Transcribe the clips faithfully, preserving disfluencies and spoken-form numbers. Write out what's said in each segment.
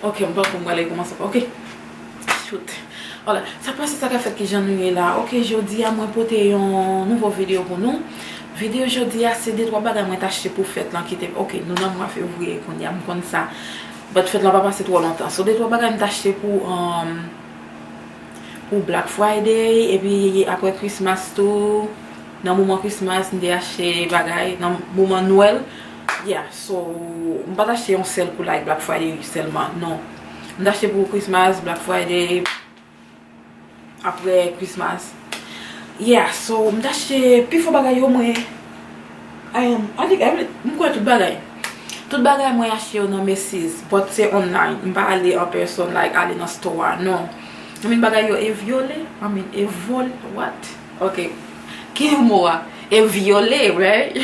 Ok, m pa konn mwen lè kòmanse. Ok. Shoot. Hola. Sa k pase, sa k ap fèt, kijan nou ye la? Ok, jodi a mwen pote yon nouvo videyo pou nou. Videyo jodi a se de twa bagay mwen t achte pou fèt lan ki te, ok, nou nan mwa fevriye kounye a, m konn sa. But fèt lan pa pase twò lontan. So de twa bagay m t achte pou, um, pou Black Friday, epi apre Christmas tou, nan moman Christmas, m te achte bagay, nan moman Nwèl. Yeah, so, m pa t achte yon sèl kou like Black Friday sèlman, non. M t achte pou Christmas, Black Friday, apre Christmas. Yeah, so, m t achte pifò bagay yo mwen, I am, I think every, m kwè tout bagay. Tout bagay mwen achte yo nan Macy's, but se online. M pa ale an pèsòn, like, ale nan store a, non. I mean, bagay yo evyole, I mean, evol, what? Ok. Ki mo a? Evyole, right?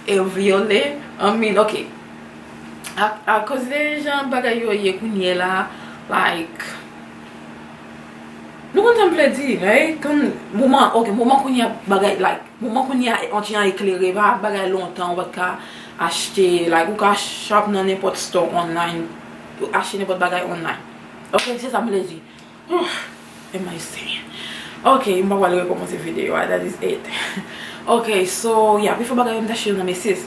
Evyole, I mean, ok. A, akoz de jan bagay yo ye kounye la, like, nou konn sa m vle di, right? Kan moman, ok, moman kounye a bagay, like, moman kounye a, an ti jan eklere, pa bagay lontan, ou pa t ka achte, like, ou ka shop nan nenpòt store online, ou achte nenpòt bagay online. Ok, se sa m vle di. Am I saying? Ok, m pa pral rekòmanse videyo a, that is it. Ok, so, yeah, pifò bagay yo m t achte yo nan Macy's.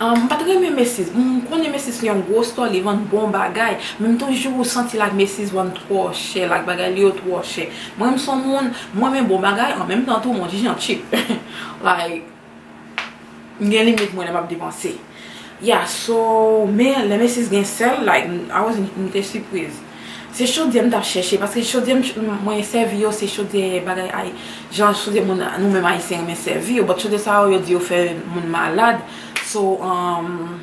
Um, m pa t renmen Macy's. M konnen Macy's se yon gwo store, li vann bon bagay. Men m toujou santi like Macy's vann twò chè, like bagay li yo twò chè. Mwen, m se yon moun, mwen renmen bon bagay, an menm tan tou, m on ti jan cheap. Like, m gen limit mwen lè m ap depanse. Yeah, so, men lè Macy's gen sèl, like, I was, m te sipriz. Se chodyè m t ap chèche, paske chodyè m, mwen sèvi yo, se chodyè bagay ay, jan chodyè moun, nou menm Ayisyen renmen sèvi yo, but chodyè sa yo, yo di yo fè moun malad. So, um,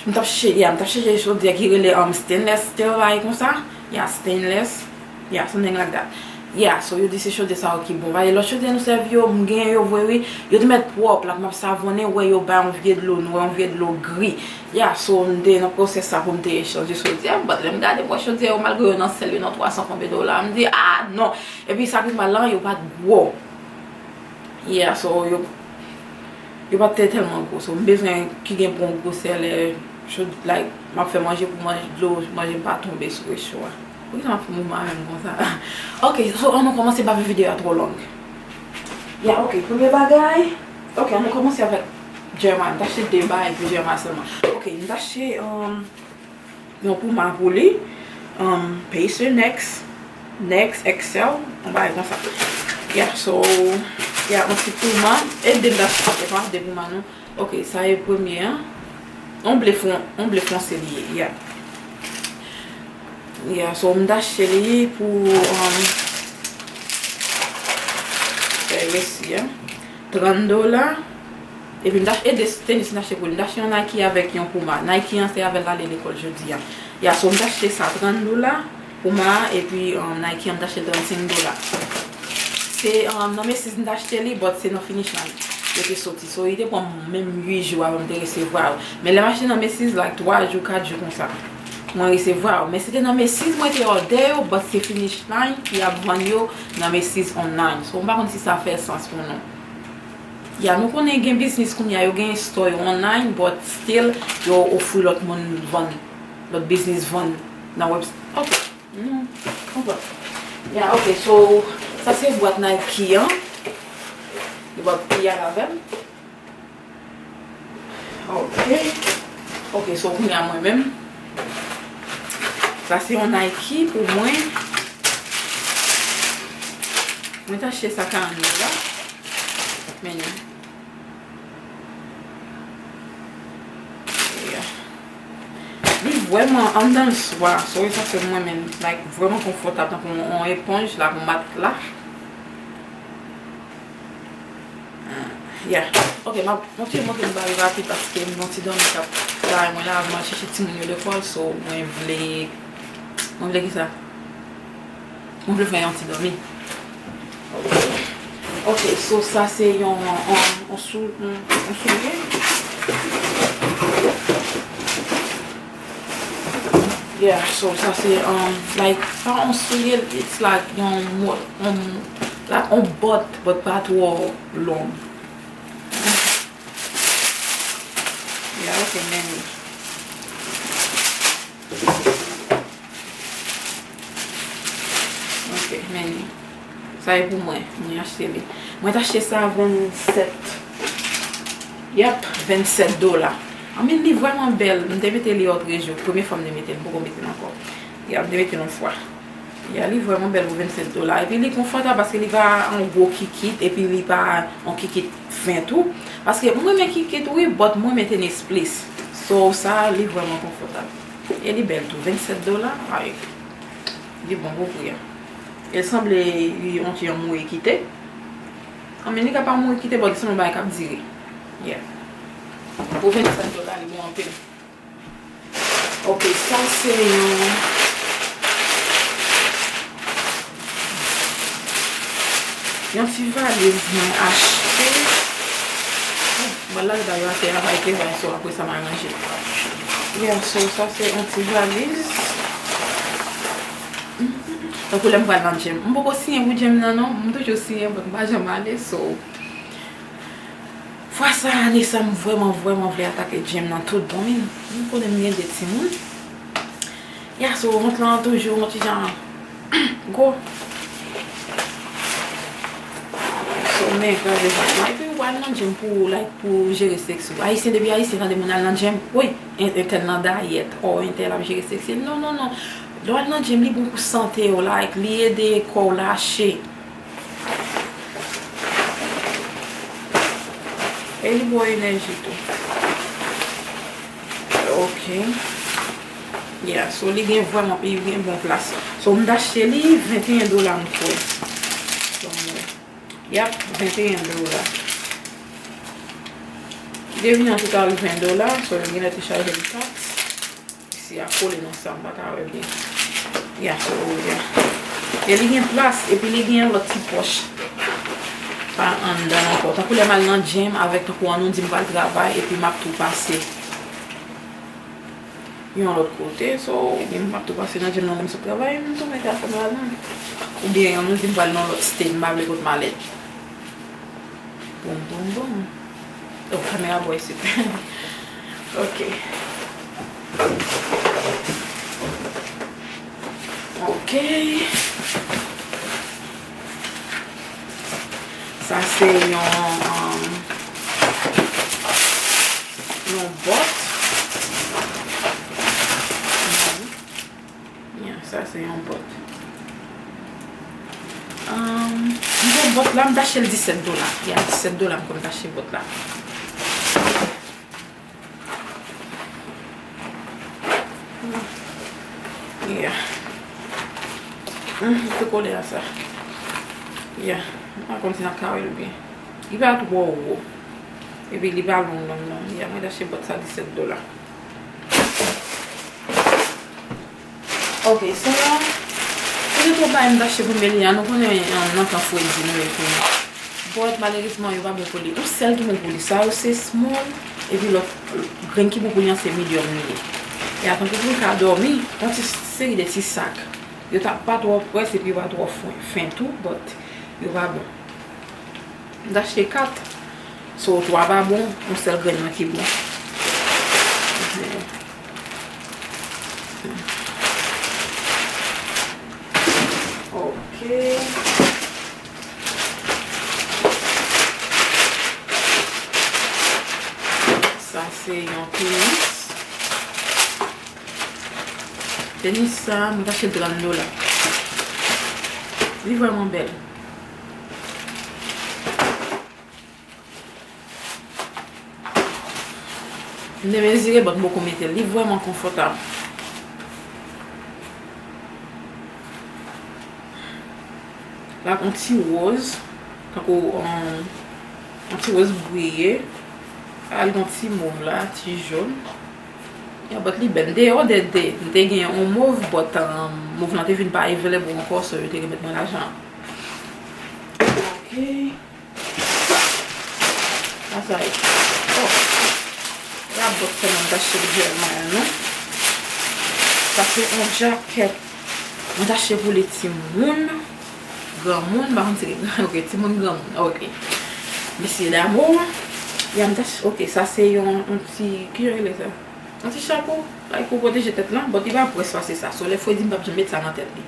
m t ap chèche, yeah, m t ap chèche chodyè ki rele, um, stainless, te yon bagay konsa. Yeah, stainless. Yeah, something like that. Yeah, so yo di se chodyè sa yo ki bon. Paske lòt chodyè nou sèvi yo, m gen yo vre wi. Yo te mèt pwòp, like, m ap savonnen, wè yo bay yon vye dlo, nou wè yon vye dlo gri. Yeah, so m te nan pwosès sa pou m te chanje chodyè, but lè m gade m wè chodyè yo, malgre yo nan sèl, yo nan twa san konbyen dola, m di, ah, non. Epi sa ki mal lan, yo pa t gwo. Yeah, so yo, yo pa t tèlman gwo. So, m bezwen ki gen bon gwosè lè, like, m ap fè manje pou manje, dlo, manje m pa tonbe sou recho a. Poukisa m ap fè mouvman menm konsa? Ok, so, ann nou kòmanse pa fè videyo a twò long. Yeah, ok, premye bagay. Ok, ann nou kòmanse avèk German. M t achte de bagay pou German sèlman. Ok, m t achte, um, yon pouma pou li. Um, Pacer Next, Next X L, yon bagay konsa. Yeah, so, yeah, yon ti pouma. E de m t achte, e pa de pouma non. Ok, sa e premye an. Yon ble fon, yon ble fonse li ye, yeah. Yeah, so m t achte li pou, um, fè resi a. Trant dola. Epi m t achte, e de tenis m t achte pou li. M t achte yon Nike avèk yon pouma. Nike an se avè l l ale lekòl jodi a. Ya, so m t achte sa trant dola, pouma a, epi, um, Nike an m t achte l trannsenk dola. Se, um, nan Macy's m t achte li, but se nan Finish Line yo te soti. So, li te pran m menm uit jou avan m te resevwa yo. Men lè m achte nan Macy's, like, twa jou, kat jou konsa, mwen resevwa yo. Men se te nan Macy's mwen te òdè yo, but se Finish Line ki ap vann yo nan Macy's online. So, m pa konn si sa fè sans pou nou. Ya, nou konnen gen biznis kounye a, yo gen store yo online, but still, yo ofri lòt moun vann, lòt biznis vann nan website. Ok. Hmm, konprann. Ya, ok, so, sa se bwat Nike an. Li p ap peye avè m. Ok. Ok, so, kounye a mwen menm. Sa se yon Nike pou mwen. Mwen t achte sa karannde la. Men, yeah. Li vrèman anndan l swa. So, e sa fè mwen menm, like, vrèman konfòtab tankou yon, yon eponj, like, yon matla. Yeah. Ok, m ap kontinye montre m bagay rapid paske m gon ti dòmi k ap travay mwen la, m al chèche timoun yo lekòl, so mwen vle, mwen vle kisa? Mwen vle fè yon ti dòmi. Ok. Ok, so sa se yon, yon, yon sou, yon, yon soulye. Yeah, so sa se, um, like, pa yon soulye, it's like yon mo-, yon, like, yon bòt, but pa twò long. Yeah, ok, men. Men, sa e pou mwen, mwen achte li. Mwen t achte sa a vennsèt. Yep, vennsèt dola. I mean, li vrèman bèl. M te mete li lòt jou. Premye fwa m te mete l, m poko mete l ankò. Yeah, m te mete l yon fwa. Yeah, li vrèman bèl pou vennsèt dola. Epi li konfòtab paske li pa yon gwo kikit, epi li pa yon kikit fen tou. Paske mwen renmen kikit wi, but mwen renmen tenis plis. So, sa, li vrèman konfòtab. E li bèl tou, vennsèt dola, ay, li bon pou pri a. E sanble li yon ti jan mouri kite. Anmen, li ka pa mouri kite, but li sanble yon bagay k ap dire. Yeah. Pou vennsèt dola, li bon anpil. Ok, sa se yon, yon ti valiz mwen achte. Mwen lage bagay yo atè a, pa ete bagay, so apre sa m aranje. Yeah, so sa se yon ti valiz. Tankou lè m pral nan gym. M poko siyen pou gym nan non, m toujou siyen, but m pa janm ale, so. Fwa sa, ane sa, m vrèman, vrèman vle atake gym nan tout bon, wi. M konnen m gen de timoun. Ya, so, vant lan toujou yon ti jan gwo. So, men kraze vant lan. Epi, w al nan gym pou, like, pou jere sèks ou. Ayisyen, depi Ayisyen tande moun al nan gym, wi, en-, entèl nan dayèt, o entèl ap jere sèks li. Non, non, non. Lè w al nan gym, li bon pou sante w, like, li ede kò w lache. E li ba w enèji tou. Ok. Yeah, so li gen vrèman, li gen bon plas. So, m t achte li venteyen dola, m kwè. Ban m wè. Yap, venteyen dola. Li te vin an total ven dola, so yo genlè te chaje m taks. Isi a kole nan sa, m pa ka wè byen. Ya, so, ya. E li gen plas, epi li gen yon lòt ti pòch pa anndan ankò. Tankou lè m al nan gym avèk tankou an nou di m pral travay, epi m ap tou pase yon lòt kote. So, m ap tou pase nan gym nan lè m sot travay, m tou mete afè m ladan. Oubyen an nou di m pral nan lòt state, m pa vle pot malèt. Boum, boum, boum. Oh, kamera bò isit. Ok. Ok. Sa se yon, um, yon bòt. Ya, sa se yon bòt. Um, m pran bòt la, m t achte l disèt dola. Ya, disèt dola m konn t achte bòt la. Ya. Hmm, li te kole a sa. Ya. M pa konn si n ap ka wè l byen. Li pa twò wo. Epi li pa long, long, long. Ya, mwen t achte bòt sa disèt dola. Ok, sa a, se te twòp bagay m t achte pou Meli a. Nou konnen, um, nan tan fredi nou ye kounye a. But, malerezman, yo pa bon pou li. Yon sèl ki bon pou li. Sa yo se small, epi lòt grenn ki bon pou li an se medium li ye. E a tankou pou l ka dòmi, yon ti seri de ti sak. Yo ta, pa twò près, epi yo pa twò fen, fen tou, but yo pa bon. M t achte kat. So, twa pa bon, yon sèl grenn nan ki bon. Ok. Sa se yon tenis. Tenis sa, mwen t achte l trant dola. Li vrèman bèl. M te mezire, but m poko mete l. Li vrèman konfòtab. La, yon ti wòz, tankou, um, yon ti wòz briye. Al yon ti mov la, ti jòn. Ya, but li bèl. M te, m te, m te gen yon mov, but, um, mov lan te vin pa available ankò, so yo te remèt mwen lajan an. Ok. Sa sa ye. Oh. La bòt sèlman m t achte pou Jeremiah, non? Sa se yon jakèt. Mwen t achte pou li timoun, granmoun, m pa konn si li gran, ok, timoun, granmoun, ok. Mesye damou. Ya m t achte, ok, sa se yon, yon ti, ki yo rele sa? Yon ti chapo, like, pou pwoteje tèt lan, but li pa près pase sa. So, lè fredi, m p ap janm met sa nan tèt li.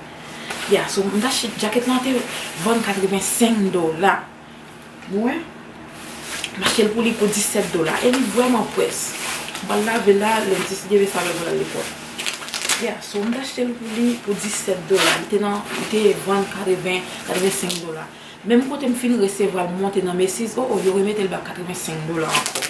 Yeah, so m t achte djakèt lan te vann katrevensenk dola. Nou wè? M achte l pou li pou disèt dola. E li vrèman près. M pral lave l la, lè m deside leve sa lè m pral lekòl. Yeah, so m t achte l pou li pou disèt dola. Li te nan, li te vann katreven, katrevensenk dola. Menm kote m fin resevwa l, m monte nan Macy's, oh, oh, yo remete l bak katrevensenk dola ankò.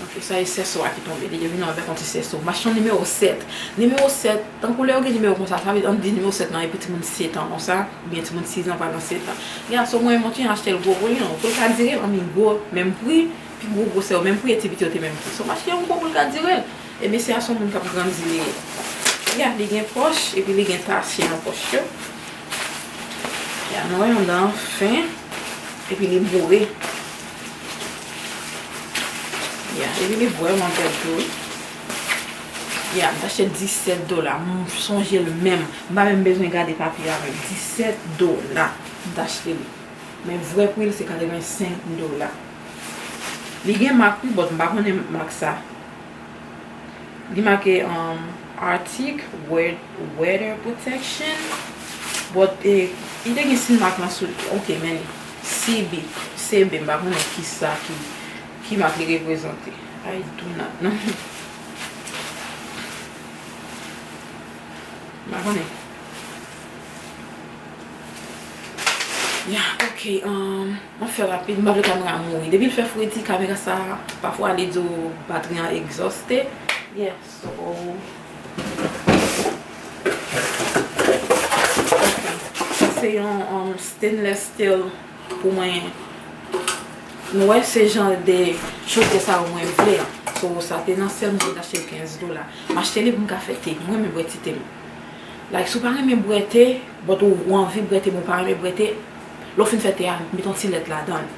Ok, sa e sèso a ki tonbe. Li te vin avèk yon ti sèso. M achte yon nimewo sèt. Nimewo sèt, tankou lè yo gen nimewo konsa, sa vle di, ann di nimewo sèt lan e pou timoun sèt an konsa, oubyen timoun sis an pral nan sèt an. Yeah, so mwen, mwen te achte l gwo pou li, non, pou l ka dire l, ann di gwo, menm pri, pi gwo gwosè yo, menm pri, e ti piti yo te menm pri. So, m achte yon gwo pou l ka dire l. E mesye a se yon moun k ap grandi li ye. Yeah, li gen pòch, epi li gen tasye nan pòch yo. Yeah, nou wè anndan an fen, epi li boure. Yeah, epi li vrèman bèl tou, wi. Yeah, m t achte l disèt dola. M sonje l menm. M pa menm bezwen gade papye a menm. Disèt dola. M t achte li. Men vrè pri l se katrevensenk dola. Li gen mak wi, but m pa konnen mak sa. Li make, um, Arctic Wea-, Weather Protection. But, eh, li te gen siy mak lan sou li. Ok, men li. C B, C B, m pa konnen kisa ki, ki mak li reprezante. I do not know. M pa konnen. Ya, ok, um, m ap fè rapid, m pa vle kamera a mouri. Depi l fè fredi, kamera sa, pafwa li di w batri an egzòste. Yeah, so, ok. Sa se yon, um, stainless steel pou mwen. Nou wè, se jan de chosè sa yo mwen vle an. So, sa te nan sèl mwen te achte l kenz dola. M achte li pou m ka fè te. Mwen renmen bwè ti te m. Like, si w pa renmen bwè te, but ou, ou anvi bwè te, men w pa renmen bwè te, lè w fin fè te a, mete yon ti lèt ladan l.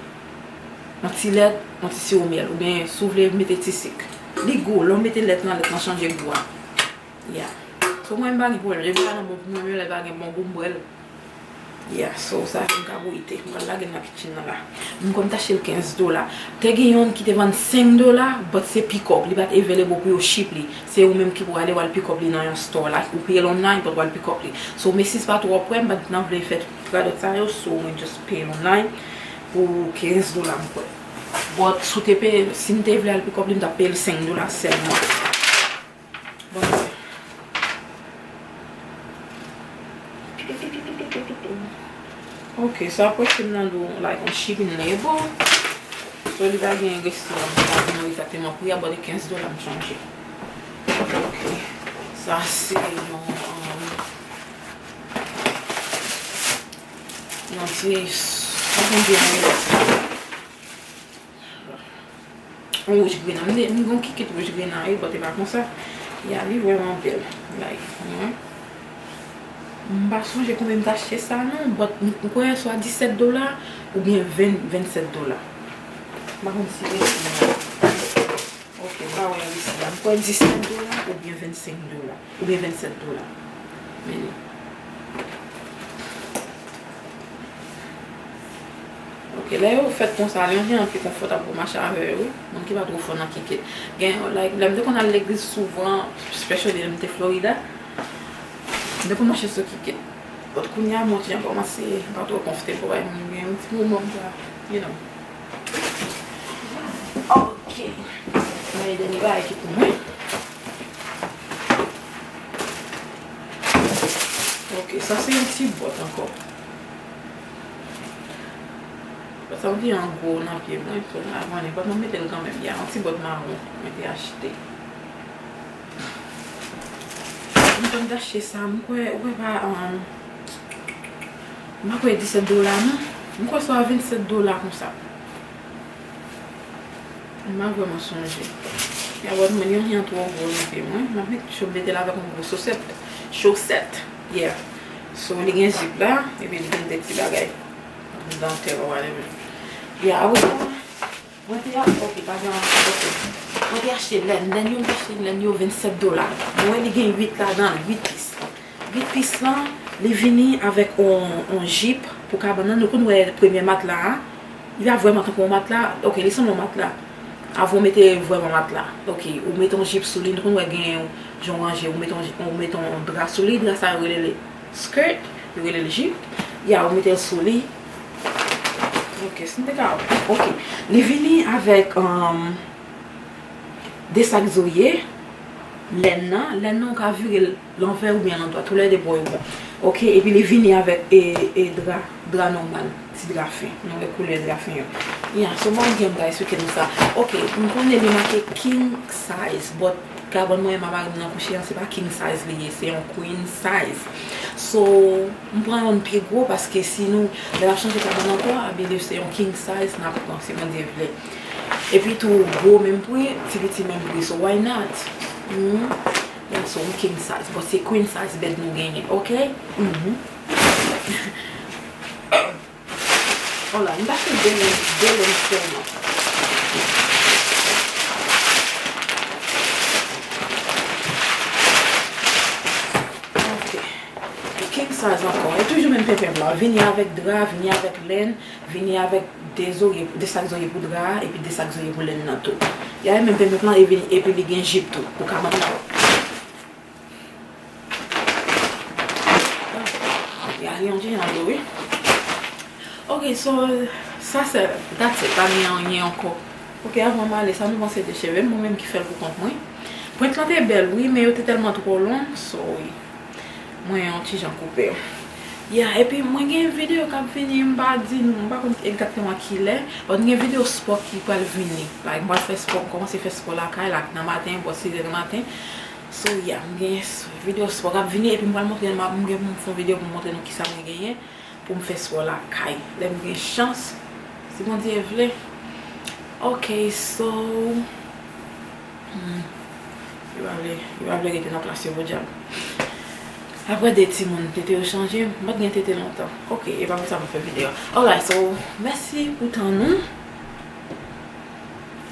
Yon ti lèt, yon ti siwo myèl, oubyen si w vle mete ti sik. Li gou, lè w mete lèt nan, lèt lan chanje gou a. Yeah. So, mwen, m pa gen pwoblèm. Depi sa nan bon pou mwen, menm lè pa gen bon gou, m bwè l. Yeah, so, sa fè m ka bouyi te. M pral lage l nan kitchen nan la. M konn t achte l kenz dola. Te gen youn ki te vann senk dola, but se pick up. Li pa t available pou yo ship li. Se ou menm ki pou ale, w al pick up li nan yon store. Like, ou peye l online, but w al pick up li. So, Macy's pa twò prè, m pa t nan vle fè tout radòt sa yo, so, mwen just peye l online pou kenz dola, m kwè. But, si w te peye, si m te vle al pick up li, m t ap peye l senk dola sèlman. Bon, ok, sa preske m nan do, like, on shipping label. So, li pa gen restoran, li pa gen egzakteman pri a, but e kenz dola m chanje. Ok. Sa se yon, um, yon ti, yon ti yon wouj grenan. M gen yon kikit wouj grenan, wi, but e pa konsa. Ya, li vrèman bèl. Like, wi. M pa sonje konbyen m t achte sa, non, but m, m kwè swa disèt dola oubyen ven, vennsèt dola. M pa konn si se sa. Ok, m pa wè l isi la. M kwè disèt dola oubyen vennsenk dola. Oubyen vennsèt dola. Men li. Ok, lè yo fèt konsa, li yon jan pi konfòtab pou mache avè yo, wi. Moun ki pa twò fò nan kikit. Gen, like, lè m te konn al legliz souvan, especially lè m te Florida, m te konn mache sou kikit. But kounye a, mwen jan kòmanse pa twò comfortable, like, mwen gen yon ti moman m ka, you know. Ok. Mwen gen dènye bagay ki pou mwen. Ok, sa se yon ti bòt ankò. Sa m di an gwo nan pye mwen, so m pa konnen, but mwen mete l kanmenm. Ya, yon ti bòt mawon mwen te achte. M konn achte sa, m kwè, ou kwè pa, um, m pa kwè disèt dola, non. M kwè se a vennsèt dola konsa. M pa vrèman sonje. Ya, but mwen, yon jan twò gwo nan pye mwen. M ap met, mete l avèk yon gwo sosèt. Chosèt. Yeah. So, li gen zip la, epi li gen de ti bagay. Dantèl, whatever. Ya, apre sa, Mwen te a-, ok, pa gen anyen, ok. Mwen te achte lèn. Lèn yo, m te achte lèn yo vennsèt dola. Mwen wè li gen uit ladan l, uit pis. Uit pis lan, li vini avèk on, on jip pou kabann nan. Nou konn wè premye matla a. Li pa vrèman tankou on matla. Ok, li sanble on matla. Avan w mete vrèman matla. Ok, ou mete yon jip sou li, nou konn wè gen yon jan w ranje, ou mete yon, ou mete yon dra sou li, dra sa yo rele l skirt, yo rele l jip. Ya, ou mete l sou li. Ok, si n te ka, ok. Li vini avèk, um, de sak zoye, lèn nan, lèn nan ou ka vire l lanvè oubyen landwat, toulède bò yo bon. Ok, epi li vini avèk, e, e dra, dra nòmal, ti dra fen. Nou wè koulè dra fen yo. Ya, so mwen gen m ta esplike nou sa. Ok, m konnen li make king size, but kabann mwen e mari m nan kouche an, se pa king size li ye, se yon queen size. So, m pran youn pi gwo paske si nou, lè n ap chanje kabann ankò, I believe se yon king size n ap pran, si Bondye vle. Epi tou, gwo menm pri, ti piti menm pri, so why not? Hmm. Yeah, so yon king size, but se queen size bed nou genyen, ok? Mhm. Hola, m ta fè de lèn, de lèn sèlman. Ok. King size ankò. E toujou menm penpen blan. Vini avèk dra, vini avèk lèn, vini avèk de zoye, de sak zoye pou dra a, epi de sak zoye pou lèn nan tou. Ya, e menm penpen blan, e vini, epi li gen jip tou, pou kabann nan. Ya, li yon ti jan dlo, wi. Ok, so, sa se, that's it, pa gen anyen ankò. Ok, avan m ale, sa nou panse de cheve m, mwen menm ki fè l pou kont mwen. Pwent lan te bèl, wi, men yo te tèlman twò long, so, wi. Mwen yon ti jan koupe yo. Ya, epi mwen gen videyo k ap vini, m pa di nou, m pa konn egzakteman kilè, but gen videyo spò ki pral vini. Like, m pral fè spò, m kòmanse fè spò lakay la, nan maten, bò sizè nan maten. So, ya, m gen s-, videyo spò k ap vini, epi m pral montre, m a, m gen pou m fè yon videyo pou m montre nou kisa mwen genyen pou m fè spò lakay. Lè m gen chans, si Bondye vle. Ok, so, hmm, yo pa vle, yo pa vle rete nan plas yo, podyab. Apre de timoun, tete yo chanje, m pa t gen tete lontan. Ok, e pa pou sa m ap fè videyo. Alright, so, mèsi pou tan nou.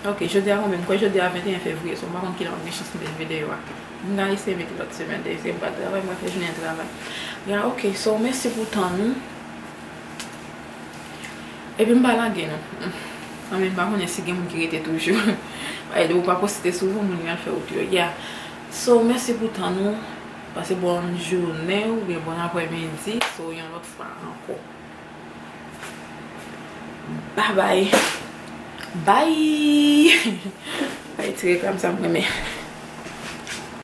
Ok, jodi a konbyen? M kwè jodi a venteyen fevriye, so m pa konn kilè m ap gen chans mete videyo a. M ka eseye mete lòt semèn, dezyèm pa travay, mwen fè jounen travay. Ya, ok, so mèsi pou tan nou. Epi m pa lage nou. Anben, m pa konnen si gen moun ki rete toujou. Paske depi w pa poste souvan, moun yo al fè wout yo. Ya. So, mèsi pou tan nou. Pase bòn jounen oubyen bòn aprèmidi. So, yon lòt fwa ankò. Bye bye. Bye. Bay ti reklam sa m renmen.